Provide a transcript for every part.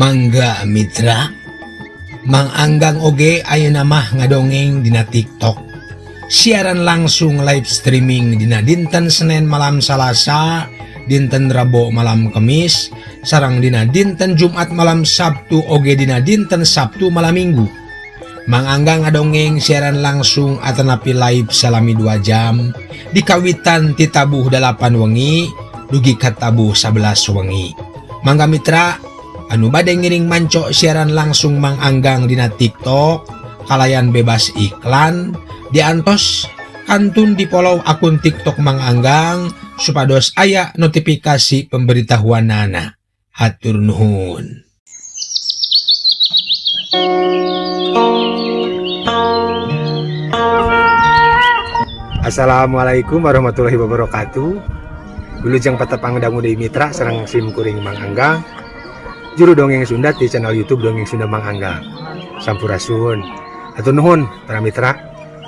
Mangga Mitra Mang Anggang oge ayeuna mah ngadongeng dina TikTok. Siaran langsung live streaming dina dinten Senin malam Salasa, dinten Rabo malam Kemis, sareng dina dinten Jumat malam Sabtu oge dina dinten Sabtu malam Minggu. Mang Anggang ngadongeng siaran langsung atanapi live salami 2 jam dikawitan ti tabuh 8 wengi dugi ka tabuh 11 wengi. Mangga Mitra anu bade ngiring manco siaran langsung Mang Anggang dina TikTok kalayan bebas iklan diantos kantun di follow akun TikTok Mang Anggang supados aya notifikasi pemberitahuanana. Hatur nuhun. Assalamualaikum warahmatullahi wabarakatuh. Wilujeng patepang dangu deui mitra sareng sim kuring Mang Anggang, juru dongeng Sunda di channel YouTube Dongeng Sunda Mang Anggang. Sampurasun. Hatur nuhun para mitra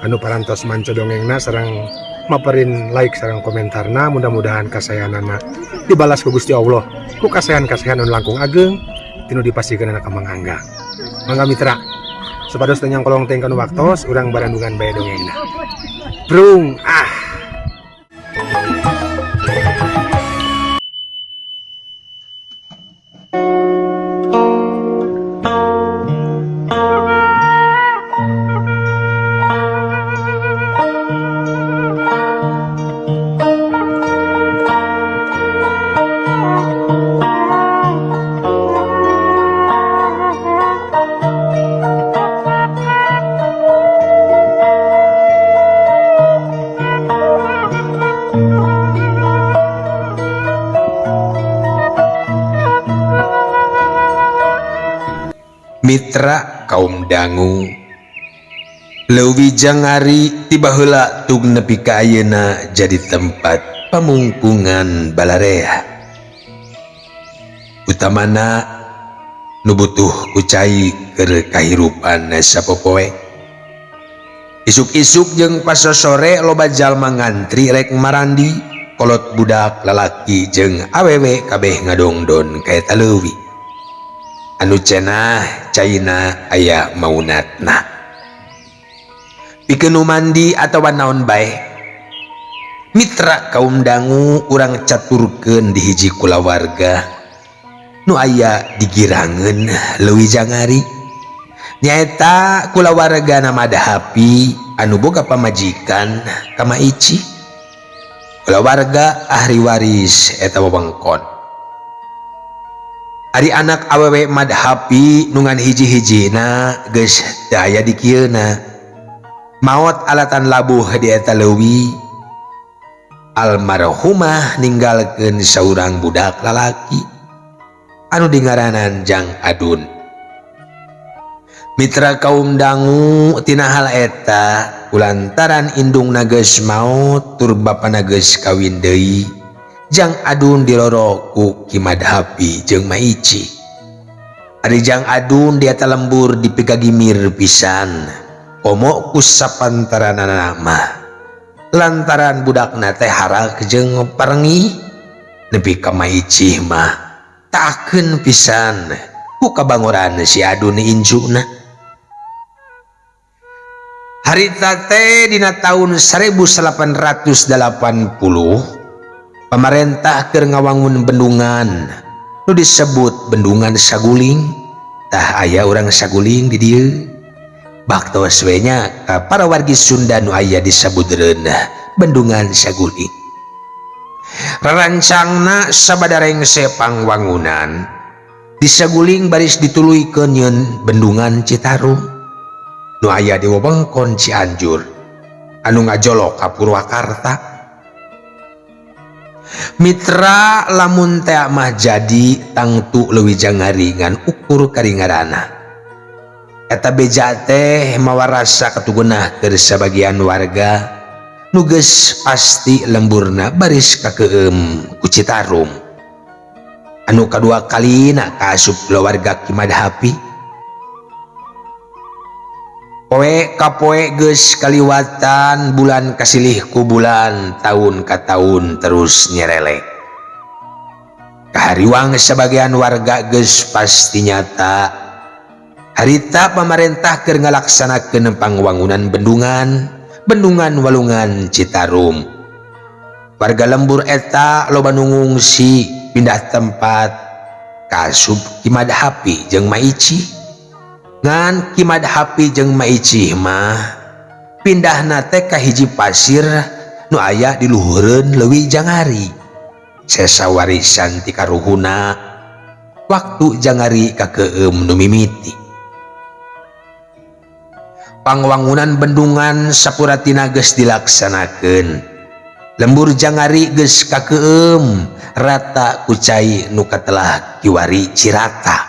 anu parantos manco dongengna sareng maperin like sareng komentarna, mudah-mudahan kasayanana dibalas ku Gusti Allah ku kasayan-kasayan anu langkung ageng tinu dipasihkeun ka Mang Anggang. Mangga mitra supados teu nyangkolong teh kanu waktos urang barandungan bae dongengna. Brung ah. Mitra kaum dangu Leuwi Jangari tiba heula tug nepi ka ayeuna jadi tempat pamungkungan balarea. Utamana nu butuh ku cai keur kahirupan sapopoe. Isuk-isuk jeung pasosore loba jalma ngantri rek marandi, kolot budak lalaki jeung awewe kabeh ngadongdon ka eta leuwi. Anu cenah caina aya maunatna. Pikeun nu mandi atawa naon bae. Mitra kaum dangu urang caturkeun di hiji kulawarga nu aya di Girangeun Leuwi Jangari. Nyaeta kulawarga Madhapi anu boga pamajikan ka Maici. Kulawarga ahli waris eta wewengkon. Ari anak awewe Madhapi nungan hiji-hijina geus teu aya di kieuna. Maot alatan labuh di eta leuwi. Almarhumah ninggalkeun saurang budak lalaki anu dingaranan Jang Adun. Mitra kaum dangu tina hal eta kulantaran indungna geus maot tur bapana geus kawin deui. Jang Adun diloro ku Ki Madhapi jeung Maici. Ari Jang Adun di eta lembur dipigagimir pisan komo ku sapantaranana mah. Lantaran budakna teh harak jeung parengi nepi ka Maici mah taakeun pisan ku kabangoran si Adun incuna. Harita teh dina taun 1880 pamarentah keur ngawangun bendungan nu disebut Bendungan Saguling. Tah aya urang Saguling di dieu. Baktos we nya ka para wargi Sunda nu aya di sabudeureun Bendungan Saguling. Rarancangna sabada rengse pangwangunan di Saguling baris dituluykeun nyeun Bendungan Citarum nu aya di wewengkon Cianjur anu ngajolok ka Purwakarta. Mitra lamun teh mah jadi tangtu Leuwi Jangari ngan ukur karingarana. Eta beja teh mawa rasa katugunah keur sabagian warga nu geus pasti lemburna baris kakeum ku Citarum. Anu kadua kalina kaasup kulawarga Ki Madhapi. Poe ka poe geus kaliwatan, bulan kasilih ku bulan, taun ka taun terus nyerelek. Kahariwang sebagian warga geus pasti nyata. Harita pamarentah keur ngalaksanakeun pangwangunan bendungan, Bendungan Walungan Citarum. Warga lembur eta loba nu ngungsi pindah tempat kaasup Ki Madhapi jeung Maici. Ngan Ki Madhapi jeung Maici mah pindahna teh ka hiji pasir nu aya di luhureun Leuwi Jangari. Sesa warisan ti karuhuna waktu Jangari kakeum nu mimiti. Pangwangunan bendungan sapuratina geus dilaksanakeun. Lembur Jangari geus kakeum rata ku cai nu katelah kiwari Cirata.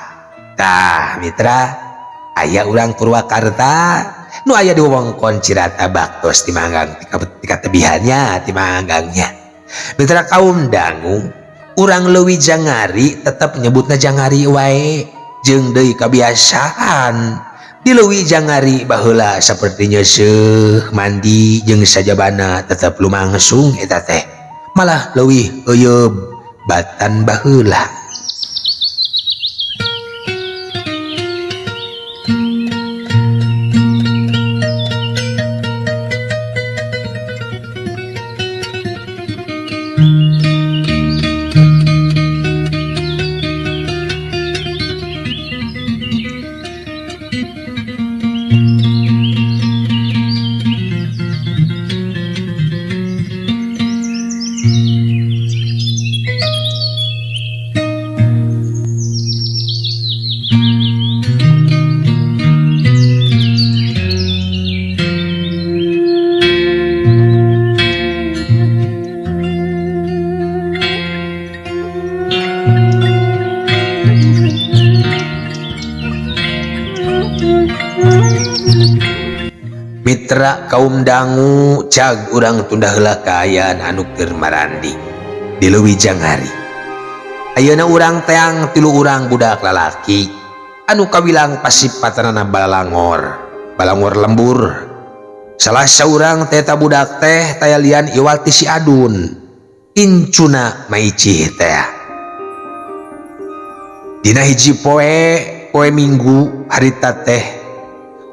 Tah mitra, aya urang Purwakarta nu aya di wewengkon Cirata baktos ti Manggang ti katebihannya ti Manggangnya. Mitra kaum dangu, urang Leuwi Jangari tetep nyebutna Jangari wae jeung deui kabiasaan. Di Leuwi Jangari baheula saperti nyeuseuh mandi jeung sajabana tetep lumangsung eta teh. Malah leuwih euyeub batan baheula. Mitra kaum dangu cag urang tunda heula kaayaan anu keur marandi di Leuwi Jangari. Ayeuna urang teang tilu urang budak lalaki anu kawilang pasipatanana balangor, balangor lembur. Salah saurang teta budak teh taya lian iwal ti si Adun, incuna maicih teh. Dina hiji poe, poe Minggu harita teh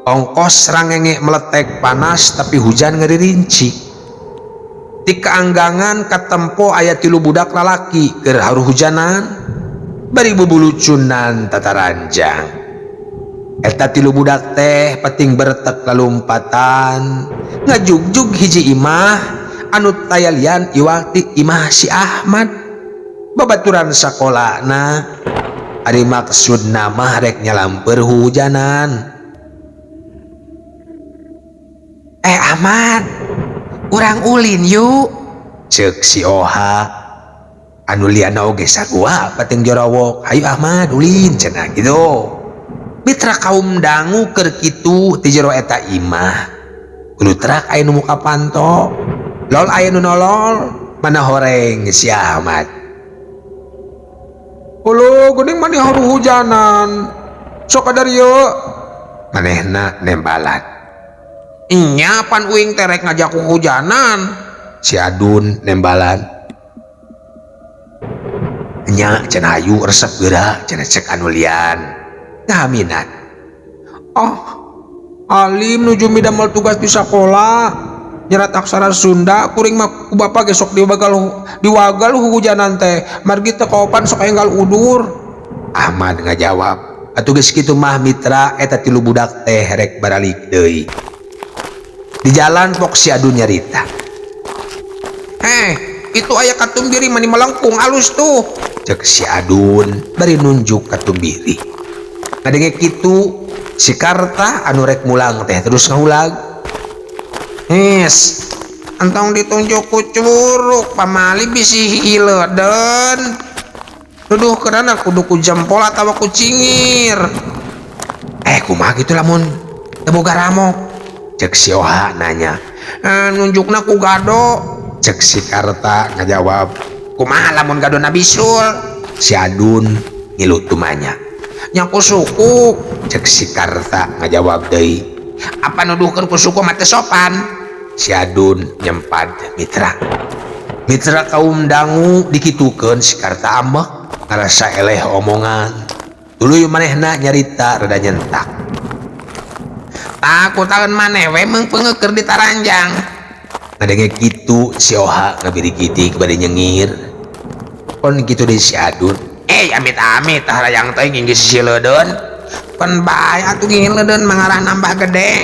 ongkos rangenge meletek panas tapi hujan ngeririnci. Ti kaanggangan katempo aya tilu budak lalaki keur haru hujanan bari bubulucunan tataranjang. Eta tilu budak teh peting bertek lalumpatan ngajugjug hiji imah anu taya lian iwal ti imah si Ahmad. Babaturan sakolana ari maksudna mah rek nyalamper hujanan. Ahmad, urang ulin yuk, cek si Oha anu liana oge sarua pating jorowok. Hayu Ahmad ulin cenah gitu. Mitra kaum dangu keur kitu ti jero eta imah. Kulutrak aya nu muka panto, lol aya nu nolol, mana horeng si Ahmad. Hulu geuning maneh haru hujanan. Sok kadarieu. Manehna nembalan. Nya pan uing terek ngajak hujanan. Si Adun nembalan. Nya cenah hayu resep geura cenah cek anu lian. Ngahaminan. Oh, alim nuju midamel tugas di sakola. Nyerat aksara Sunda kuring mah ku bapa ge sok diwagal hujanan teh. Margi teu kaopan sok enggal udur. Ahmad ngajawab. Atuh geus kitu mah mitra eta tilu budak teh rek baralik deui. Di jalan pok si Adun nyarita. Itu aya katumbiri mani melengkung alus tuh. Cek si Adun bari nunjuk katumbiri. Ngadenge kitu si Karta anu rek mulang teh terus ngahulag. Hes, entong ditunjuk ku curug pamali bisi hileuden. Duduh kerana kudu ku jempol atawa ku cingir. Kumaha kitu lamun teu boga ramok? Cek si Oha nanya. Nunjukna ku gado. Cek si Karta ngajawab. Kumaha lamun gadona bisul? Si Adun ngilu tumanya. Nya ku suku. Cek si Karta ngajawab deui. Apa nuduhkeun ku suku mah teu sopan? Si Adun nyempad mitra. Mitra kaum dangu dikitukeun si Karta ambek. Ngarasa eleh omongan. Tuluy manehna nyarita rada nyentak. Takutakeun maneh we meungpeung keur ditaranjang. Ngadenge kitu si Oha ngabirigitig bari nyengir. Kon kitu deui si Adun. Amit-amit tah hayang teh nginggih sisi leudeun. Kon bae atuh ngingin leudeun mangarah nambah gede.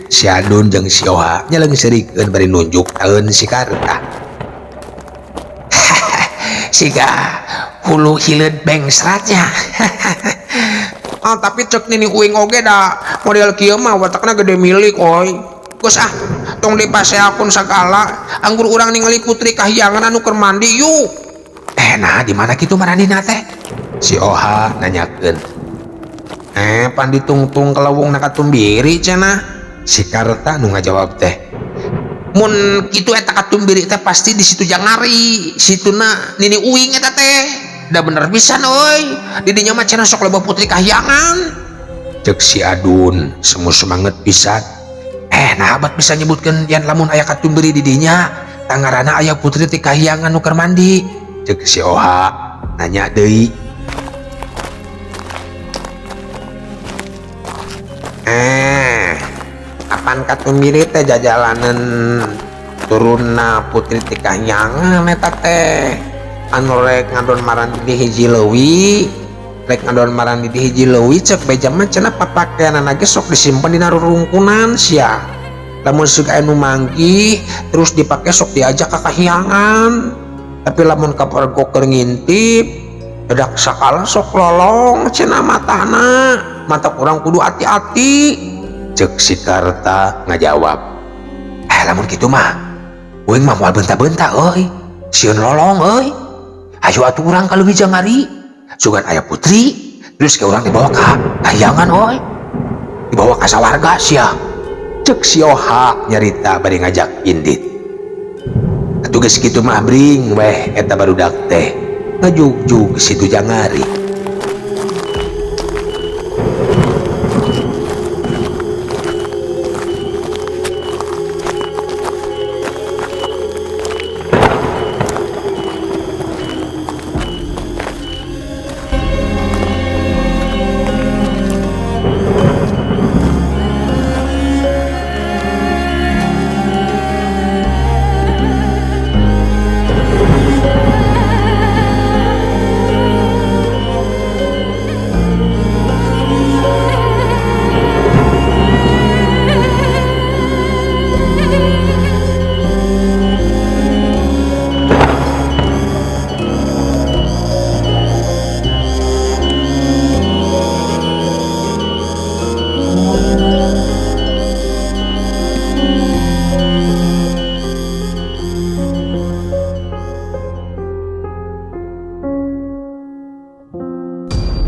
Si Adun jeung si Oha nyaleungseurikeun bari nunjuk taeun si Karta. Siga hulu hileud bengsratnya. Ah tapi cek nini uing oge da model kieu mah watakna gede milik oi. Geus ah tong dipaseakun sagala anggur urang ningali putri kahyangan anu keur mandi yuk. Nah di mana kitu marandina teh? Si Oha nanyakeun. Pan ditungtung kelewung na katumbiri cenah. Si Karta nu ngajawab teh. Mun kitu eta katumbiri teh pasti di situ jangari, situna nini uing eta teh. Da bener pisan euy. Di dinya mah cenah sok loba putri kahyangan. Cek si Adun semu semangat pisan. Nah abad bisa nyebutkeun yen lamun aya katumbiri di dinya, tangarana aya putri ti kahyangan nu keur mandi. Cek si Oha nanya deui. Apan katumbiri teh jajalanan turunna putri ti kahyangan eta teh. Anu rek ngadon marandi di hiji leuwi, rek ngadon marandi di hiji leuwi cek beja mah cenah papakeanana ge sok disimpen dina rurungkunan sia. Lamun sok aya nu manggih terus dipake sok diajak ka kahyangan. Tapi lamun kapergok keur ngintip dadak sakala sok lolong cenah matana. Mata kurang kudu hati-hati. Cek si Karta ngajawab. Lamun kitu mah uing mah moal benta-benta euy. Sieun lolong euy. Ayo atuh urang ka leuwih jangari. Sugan aya putri terus ke urang dibawa ka kahyangan euy. Dibawa ka sawarga sia. Cek si Oha nyarita bari ngajak indit. Atuh geus kitu mah bring weh eta barudak teh ngajugjug situ jangari.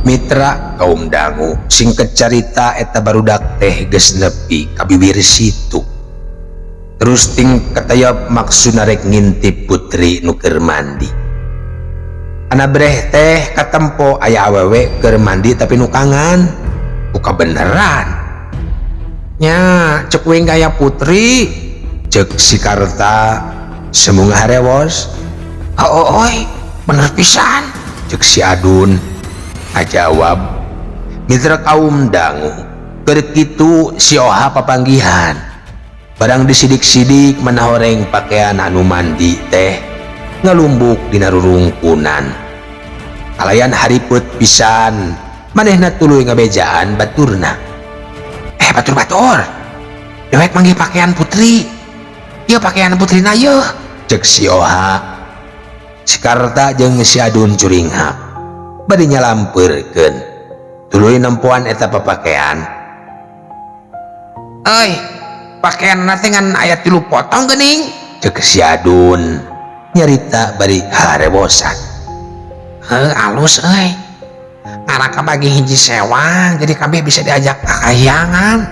Mitra kaum dangu singkat carita eta barudak teh geus nepi ka bibir situ. Terus ting katayap maksudna rek ngintip putri nu keur mandi. Ana breh teh katempo aya awewe keur mandi tapi nu kangan. Buka beneran. Nya cek uing gaya putri. Cek si Karta semu ngaharewos. Oh oi, bener pisan. Cek si Adun ngajawab. Mitra kaum dangu keur kitu si Oha papanggihan. Barang disidik-sidik manahoreng pakaian anu mandi teh ngalumbuk dina rurungkunan. Kalayan hariput pisan manehna tuluy ngabejaan baturna. Batur-batur dewek manggih pakaian putri. Ieu pakaian putrina yeuh. Cek si Oha. Si Karta jeung si Adun curinghak bari nyalampeurkeun. Tuluy nempoan eta papakaian. Euy, pakaian teh ngan aya 3 potong geuning. Cek si Adun nyarita bari harebosan. Heuh alus euy. Ngaraka bagi hiji sewang jadi kabeh bisa diajak ka kahyangan.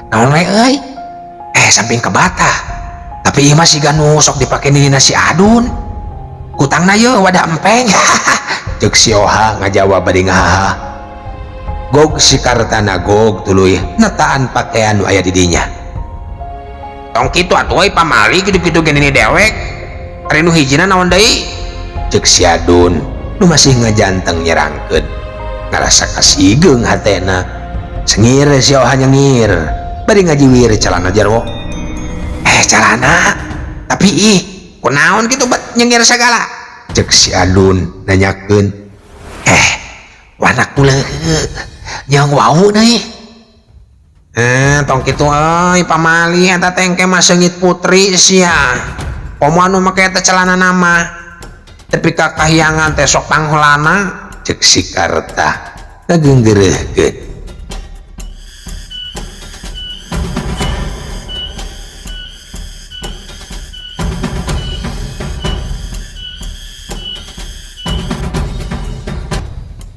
Naon we euy? Samping ke bata. Tapi ieu mah siga nu sok dipake nina si Adun. Kutangna yeuh wadah empeng. Cek si Oha ngajawab bari ngahaha. Gog si Kartana gog tuluy netaan pakaian nu aya di dinya. Tong kitu atuh euy pamali kitu-kitu ge nini dewek. Ari nu hijina naon deui? Cek si Adun Nu masih ngajanteng nyerangkeun. Ngarasa kasigeung hatena. Sengir si Oha nyengir. Bari ngajiwir calana jero. Calana. Tapi ih, kunaon kitu bet nyengir sagala? Cek si Adun nanyakeun. Wanak kuleuh. Jeung wau deui. Tong kitu euy pamali eta teh engke mah seungit putri sia. Komo anu make eta celana nama. Tepi ka kahyangan teh sok pangholana cek si Karta ngageunggeureuhkeun.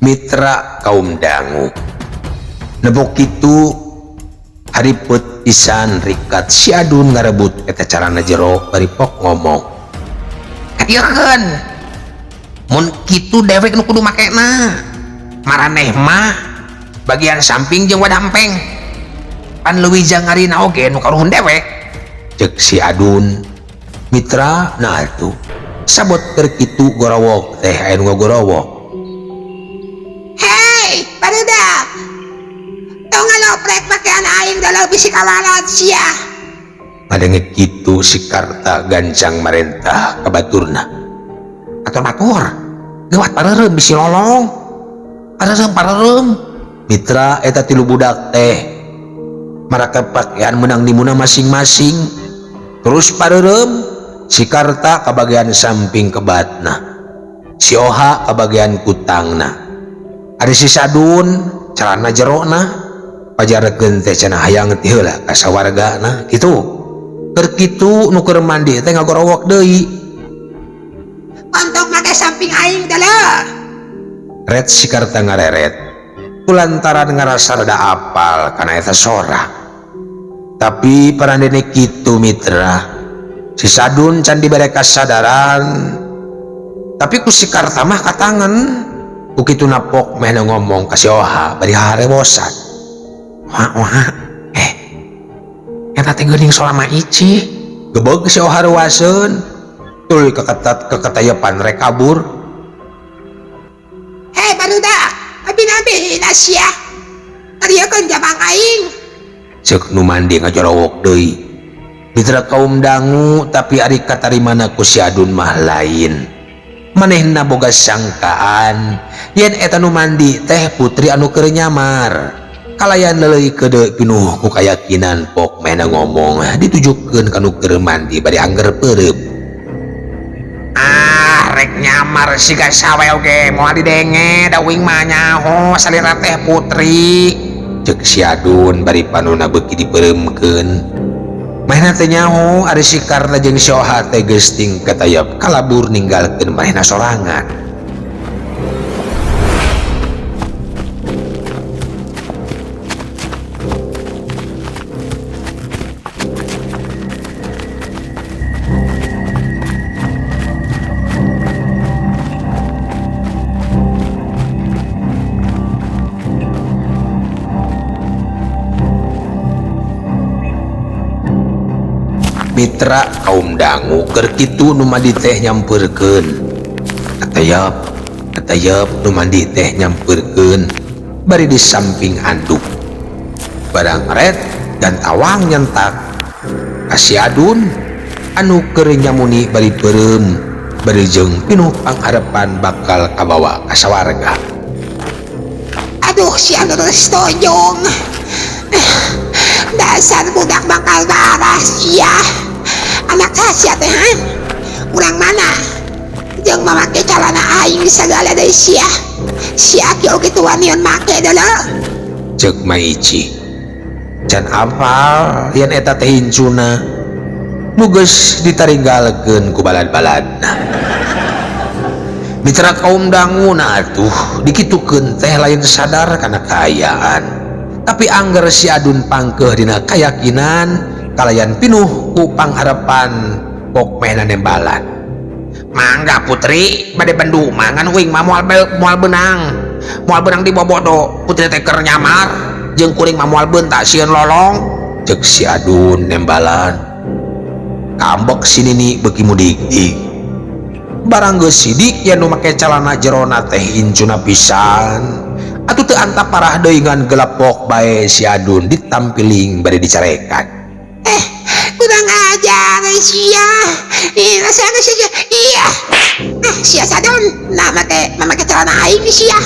Mitra kaum dangu. Nebok kitu hariput pisan rikat si Adun ngarebut eta carana jero bari pok ngomong. Kadieukeun. Mun kitu dewek nu kudu makena. Maraneh mah bagian samping jeung wadah empeng. Pan leuwih jangarina oge nu karuhun dewek. Cek si Adun. Mitra nah atuh. Sabot keur kitu gorowok teh aya nu ngagorowok. Hei, barudak. Tong ngaloprek pakaian aing dalam bisi kawalan sia. Ngadenge kitu si Karta gancang marentah ka baturna. Atur-atur, geuwat pareureum bisi lolong. Pareureum-pareureum. Mitra eta tilu budak teh marake pakaian meunang dimuna masing-masing. Terus pareureum si Karta ka bagian samping kebatna. Si Oha ka bagian kutangna. Ari si Sadun celana jerona pajarekeun teh cenah hayang teh heula ka sawargana kitu. Keur kitu nu keur mandi teh ngagorowok deui. Ontong make samping aing dalah. Ret si Karta ngareret kulantaran ngarasa rada apal kana eta sora. Tapi parandene kitu mitra si Sadun can dibere kasadaran. Tapi ku si Karta mah katangan. Ku kitu napok meh ngomong ka si Oha bari harewosan. Wah, wah, eta teh geuning solama ici. Gebeg si Oha ruaseun. Tuluy keketat keketayepan rek kabur. Hei barudak, abi-abi sia. Kariekeun jabang aing. Ceuk nu mandi ngajorowok deui. Mitra kaum dangu tapi ari katarimana ku si Adun mah lain. Manehna boga sangkaan yen eta nu mandi teh putri anu keur nyamar. Kalayan leuleui keudeuh pinuh ku kayakinan pok mehna ngomong ditujukeun ka nu keur mandi bari angger peureum. Ah, rek nyamar siga sawe oge moal didenge da uing mah nyaho salira teh putri. Ceuk si Adun bari panona beuki dipeureumkeun. Manehna teh nyaho ari si Karta jeung si Oha teh geus tingkatayap kalabur ninggalkeun manehna sorangan. Mitra kaum dangu keur kitu nu mandi teh nyampeurkeun. Katayap, katayap nu mandi teh nyampeurkeun bari di samping anduk. Barang ret dan tawang nyentak. Ka si Adun anu keur nyamuni bari peureum bari jeung pinuh pangharepan bakal kabawa ka sawarga. Aduh si Adun tojong. Dasar budak bakal darah sia. Anak sia teh ha? Urang mana? Jeung mamake calana aing sagala deui sia. Sia kieu kitu wanian make deuleu. Ceuk Maici. Can apal yen eta teh incuna. Nu geus ditaringgalkeun ku balad-baladna. Mitra kaum danguna atuh dikitukeun teh lain sadar kana kaayaan. Tapi angger si Adun pangkeuh dina kayakinan kalayan pinuh ku pangharepan pok mehna nembalan. Mangga putri bade bendu mangan uing mah moal beunang. Moal beunang dibobodo putri teh keur nyamar jeung kuring mah moal beunta sieun lolong. Ceuk si Adun nembalan. Kambek si Nini beuki mudig-dig. Barang geus sidik yen nu make calana jerona teh incuna pisan. Atuh teu antap parah deui ngan gelepok bae si Adun ditampiling bari dicarekan. Kurang ajar sia. Ih, rasa sia. Iya. Ah, sia sadon. Nah, make celana aing sia.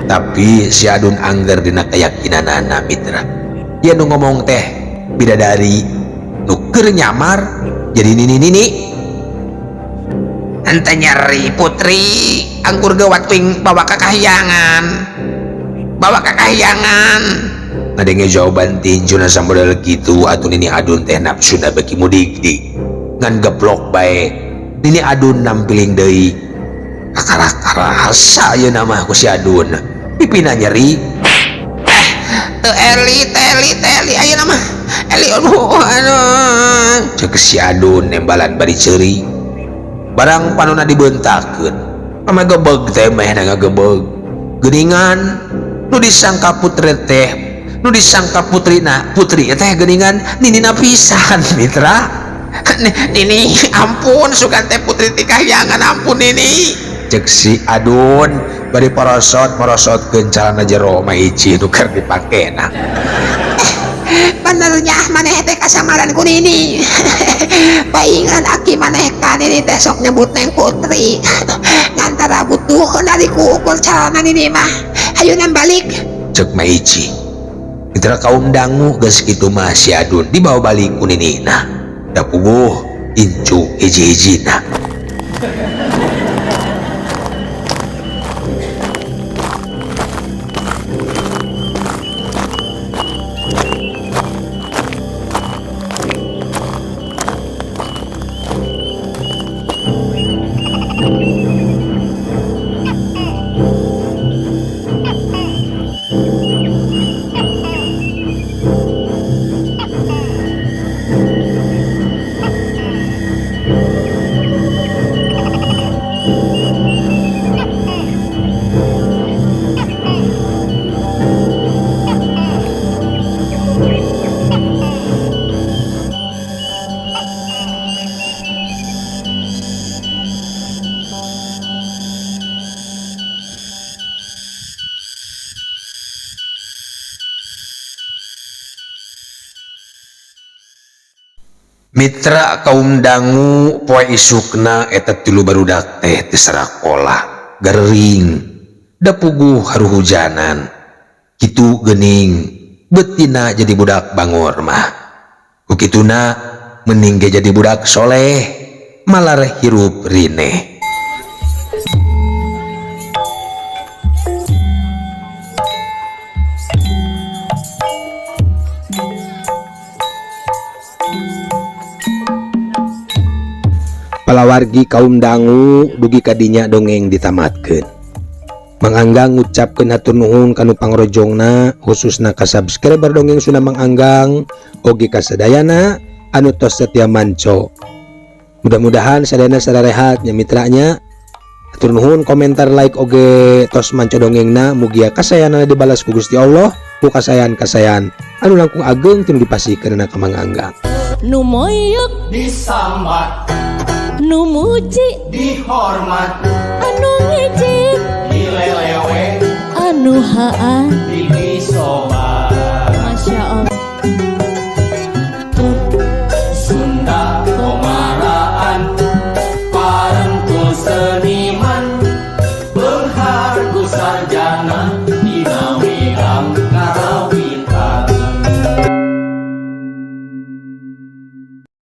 Tapi si Adun angger dina keyakinanana mitra. Yen nu ngomong teh bidadari nu keur nyamar jadi nini-nini. Ente nyeri putri, anggur gawat kuing bawa ke kahyangan. Bawa ke kahyangan. Ngadenge jawaban tincuna samodel kitu atuh Nini Adun teh nafsuna beki mudigdig. Ngan geplok bae Nini Adun nampiling deui. Kakara-karasa ayeuna mah ku si Adun. Pipina nyeri. Teu eli, teli, teli ayeuna mah. Eli aduh aduh. Cek si Adun nembalan bari ceuri. Barang panona dibeuntakeun. Pamagebeg teh meh ngagebeg. Geuningan nu disangka putri teh, nu disangka putrina, putri teh geuningan ninina pisan mitra. Nini ampun sugan teh putri ti kahyangan ampun nini. Cek si Adun bari porosot-porosotkeun calana jero mah hiji nu keur dipakena. Benernya maneh teh kasamaran ku nini. Paingan aki maneh ka nini teh sok nyebut neng putri. Ngantara butuh dari ku ukur calana nini mah. Hayu balik. Cek mah hiji. Mitra kaum dangu geus kitu mah si Adun dibawa balik ku ninina. Da puguh incu hiji-hijina. Mitra kaum dangu poe isukna eta tilu barudak teh teu sarakola garering da puguh haruhujanan kitu geuning betina jadi budak bangor mah ku kituna mending ge jadi budak soleh malar hirup rineh. Palawargi kaum dangu dugi kadinya dongeng ditamatkeun. Mang Anggang ngucapkeun hatur nuhun kanu pangrojongna khususna ka subscriber dongeng Sunda Mang Anggang oge ka sadayana anu tos setia manco. Mudah-mudahan sadayana sararehat nya mitranya. Hatur nuhun komentar like oge tos manco dongengna mugia kasayana dibalas ku Gusti Allah ku kasayan-kasayan anu langkung ageng tinu dipasihkeun ka Mang Anggang. Nu moyok disambat, nu muji dihormat, anu ngejek dilelewe, anu haan didisobat.